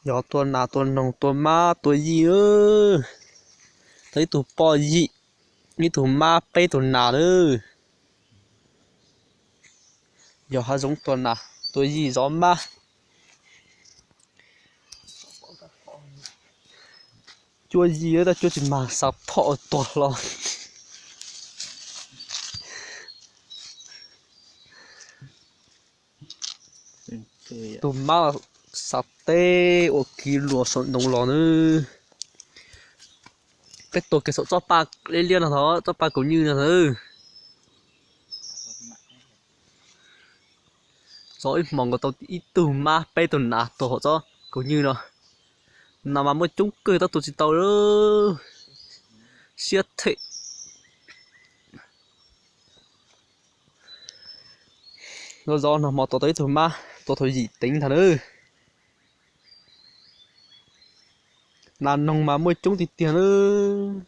Yog tua nas tua noog tua mab tua yij, tau ib tug poj yim, ib tug mab peb tug nas lawm. Yog hav zoov tua nas tua yij zov mab. Cuab yij tab cuab tsis mag, xa phom tuag hlo. Tus mab xa teb ua kiv luas saum ntoo los nawb. Peb tua kiag saum tsob paj liab liab no, tsob paj kaus nywj no nawb. Zov ib hmos nkaus tau ib tug mab peb tug nas tuag hauv tsob kaus nywj no. Nas mas muaj coob kawg tab tua tsis tau, siab them. Zov zov nag hmo tua tau ib tug mab, tua tau yim teev ntag nawb. Nas noog mas muaj coob tiag tiag nawb.